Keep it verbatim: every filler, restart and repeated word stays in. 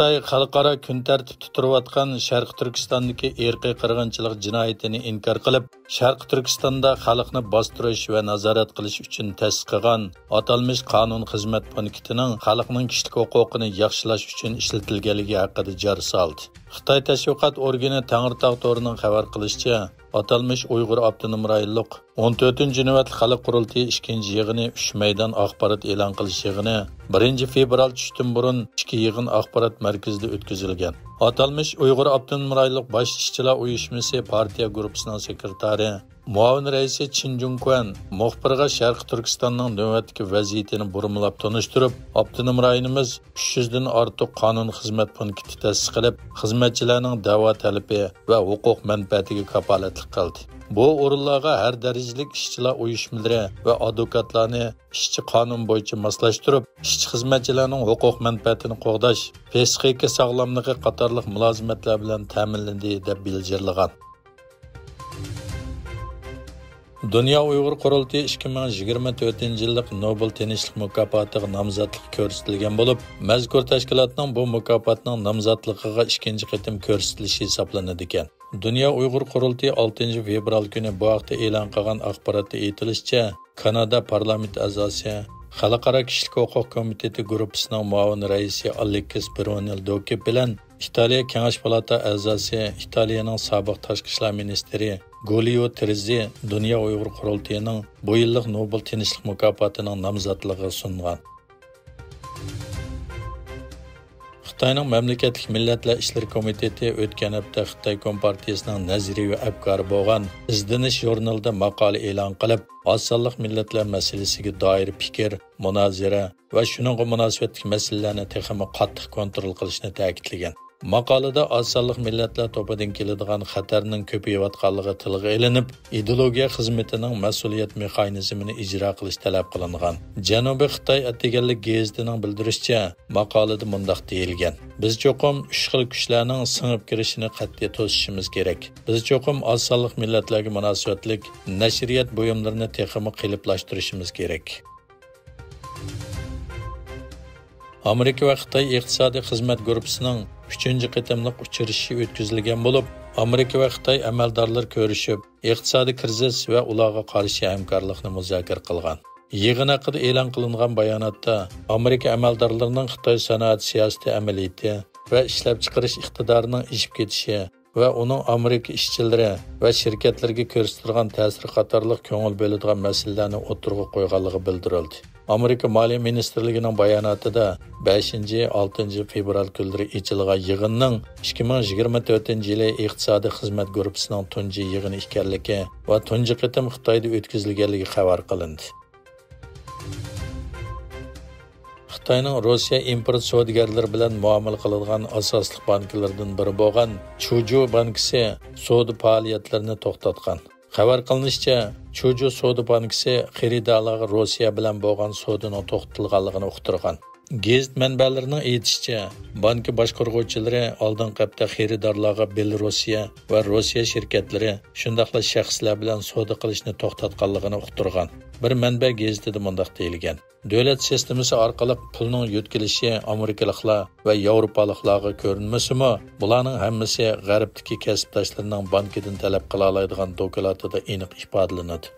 خىتاي خەلقئارا كۈن تەرتىپتە تۇرۇۋاتقان شەرقىي تۈركىستاندىكى ئىرقىي قىرغىنچىلىق جىنايىتىنى ئىنكار قىلىپ، شەرقىي تۈركىستاندا خەلقنى باستۇرۇش ۋە نازارەت قىلىش ئۈچۈن تەسىس قىلغان ئاتالمىش قانۇن خىزمەت پونكىتىنىڭ خەلقنىڭ كىشىلىك ھوقۇقىنى ياخشىلاش ئۈچۈن ئىشلىتىلگەنلىكى ھەققىدە جار سالدى. خىتاي تەشۋىقات ئورگىنى تەڭرىتاغ تورىنىڭ خەۋەر قىلىشىچە، ئاتالمىش ئۇيغۇر ئاپتونوم رايونلۇق ئون تۆتىنچى نۆۋەتلىك خەلق قۇرۇلتىيى ئىككىنچى يىغىنى ئۈچ مەيدان ئاخبارات ئېلان قىلىش يىغىنى بىرىنچى فېۋرال چۈشتىن بۇرۇن ئىككى يىغىن ئاخبارات مەركىزىدە ئۆتكۈزۈلگەن. ئاتالمىش ئۇيغۇر ئاپتونوم رايونلۇق باش ئىشچىلار ئۇيۇشمىسى پارتىيە گۇرۇپپىسىنىڭ سېكرېتارى، مۇئاۋىن رەئىسى چىن جۇڭكۇەن مۇخبىرغا شەرقىي تۈركىستاننىڭ نۆۋەتتىكى ۋەزىيىتىنى بۇرمىلاپ تونۇشتۇرۇپ، ئاپتونوم رايونىمىز ئۈچ يۈزدىن ئارتۇق قانۇن خىزمەت پونكىتى تەسىس قىلىپ، خىزمەتچىلەرنىڭ دەۋا تەلىپى ۋە ھوقۇق مەنپەئەتىگە كاپالەتلىك قىلدى. بۇ ئورۇنلارغا ھەر دەرىجىلىك ئىشچىلار ئۇيۇشمىلىرى ۋە ئادۋوكاتلارنى ئىشچى قانۇن بويىچە ماسلاشتۇرۇپ، ئىشچى خىزمەتچىلەرنىڭ ھوقۇق مەنپەئەتىنى قوغداش، پسىخىكا ساغلاملىقى قاتارلىق مۇلازىمەتلەر بىلەن تەمىنلىدى، دەپ بىلجىرلىغان. دۇنيا ئۇيغۇر قۇرۇلتىيى ئىككى مىڭ يىگىرمە تۆتىنچى يىللىق نوبېل تىنچلىق مۇكاپاتىغا نامزاتلىق كۆرسىتىلگەن بولۇپ، مەزكۇر تەشكىلاتنىڭ بۇ مۇكاپاتنىڭ نامزاتلىقىغا ئىككىنچى قېتىم كۆرسىتىلىشى ھېسابلىنىدىكەن. دۇنيا ئۇيغۇر قۇرۇلتىيى ئالتىنچى فېۋرال كۈنى بۇ ھەقتە ئېلان قىلغان ئاخباراتتا ئېيتىلىشىچە، كانادا پارلامېنت ئەزاسى، خەلقئارا كىشىلىك ھوقۇق كومىتېتى گۇرۇپپىسىنىڭ مۇئاۋىن رەئىسى ئالېكس برۇنېل دوكېپ بىلەن ئىتالىيە كېڭەش پالاتا ئەزاسى، ئىتالىيەنىڭ سابىق تاشقى ئىشلار مىنىستىرى گۇلىيو تىرېززى دۇنيا ئۇيغۇر قۇرۇلتىيىنىڭ بۇ يىللىق نوبېل تىنچلىق مۇكاپاتىنىڭ نامزاتلىقىغا سۇنغان. خىتاينىڭ مەملىكەتلىك مىللەتلەر ئىشلىرى كومىتېتى ئۆتكەن ھەپتە خىتاي كومپارتىيىسىنىڭ نەزەرىيە ئەپكارى بولغان ئىزدىنىش ژۇرنىلىدا ماقالە ئېلان قىلىپ، ئاز سانلىق مىللەتلەر مەسىلىسىگە دائىر پىكىر، مۇنازىرە ۋە شۇنىڭغا مۇناسىۋەتلىك مەسىلىلەرنى تېخىمۇ قاتتىق كونترول قىلىشنى تەكىتلىگەن. ماقالىدە ئاز سانلىق مىللەتلەر توپىدىن كېلىدىغان خەتەرنىڭ كۆپىيىۋاتقانلىقى تىلغا ئېلىنىپ، ئىدېئولوگىيە خىزمىتىنىڭ مەسئۇلىيەت مېخانىزمىنى ئىجرا قىلىش تەلەپ قىلىنغان. جەنۇبىي خىتاي ئەتىگەنلىك گېزىتىنىڭ بىلدۈرۈشىچە، ماقالىدە مۇنداق دېيىلگەن: بىز چوقۇم ئۈچ خىل كۈچلەرنىڭ سىڭىپ كىرىشىنى قەتئىي توسۇشىمىز كېرەك. بىز چوقۇم ئاز سانلىق مىللەتلەرگە مۇناسىۋەتلىك نەشرىيات بۇيۇملىرىنى تېخىمۇ قېلىپلاشتۇرۇشىمىز كېرەك. ئامېرىكا ۋە خىتاي ئىقتىسادىي خىزمەت گۇرۇپپىسىنىڭ ئۈچىنچى قېتىملىق ئۇچرىشىشى ئۆتكۈزۈلگەن بولۇپ، ئامېرىكا ۋە خىتاي ئەمەلدارلىرى كۆرۈشۈپ، ئىقتىسادىي كىرىزىس ۋە ئۇلارغا قارشى ھەمكارلىقنى مۇزاكىرە قىلغان. يىغىن ھەققىدە ئېلان قىلىنغان باياناتتا، ئامېرىكا ئەمەلدارلىرىنىڭ خىتاي سانائەت سىياسىتى ئەمەلىيىتى ۋە ئىشلەپچىقىرىش ئىقتىدارىنىڭ ئېشىپ كېتىشى، ۋە ئۇنىڭ ئامېرىكا ئىشچىلىرى ۋە شىركەتلىرىگە كۆرسىتىدىغان تەسىرى قاتارلىق كۆڭۈل بۆلىدىغان مەسىلىلەرنى ئوتتۇرىغا قويغانلىقى بىلدۈرۈلدى. ئامېرىكا مالىيە مىنىستىرلىكىنىڭ باياناتىدا بەشىنچى، ئالتىنچى فېۋرال كۈنلىرى ئېچىلغان يىغىننىڭ ئىككى مىڭ يىگىرمە تۆتىنچى يىلى ئىقتىسادىي خىزمەت گۇرۇپپىسىنىڭ تۇنجى يىغىنى ئىكەنلىكى ۋە تۇنجى قېتىم خىتايدا ئۆتكۈزۈلگەنلىكى خەۋەر قىلىندى. خىتاينىڭ روسىيە ئىمپورت سودىگەرلىرى بىلەن مۇئامىلە قىلىدىغان ئاساسلىق بانكىلىرىدىن بىرى بولغان چۇجۇ بانكىسى سودا پائالىيەتلىرىنى توختاتقان. خەۋەر قىلىنىشىچە، چۇجۇ سودا بانكىسى خېرىدارلارغا روسىيە بىلەن بولغان سودىنىڭ توختىتىلغانلىقىنى ئۇقتۇرغان. گېزىت مەنبەلىرىنىڭ ئېيتىشىچە، بانكا باشقۇرغۇچىلىرى ئالدىنقى ھەپتە خېرىدارلارغا بېلىروسىيە ۋە روسىيە شىركەتلىرى، شۇنداقلا شەخسلەر بىلەن سودا قىلىشنى توختاتقانلىقىنى ئۇقتۇرغان. بىر مەنبە گېزىتىدە مۇنداق دېيىلگەن: دۆلەت سىستېمىسى ئارقىلىق پۇلنىڭ يۆتكىلىشى ئامېرىكىلىقلار ۋە ياۋروپالىقلارغا كۆرۈنمىسىمۇ، بۇلارنىڭ ھەممىسى غەربتىكى كەسىپداشلىرىنىڭ بانكىدىن تەلەپ قىلالايدىغان دوكلاتىدا ئېنىق ئىپادىلىنىدۇ.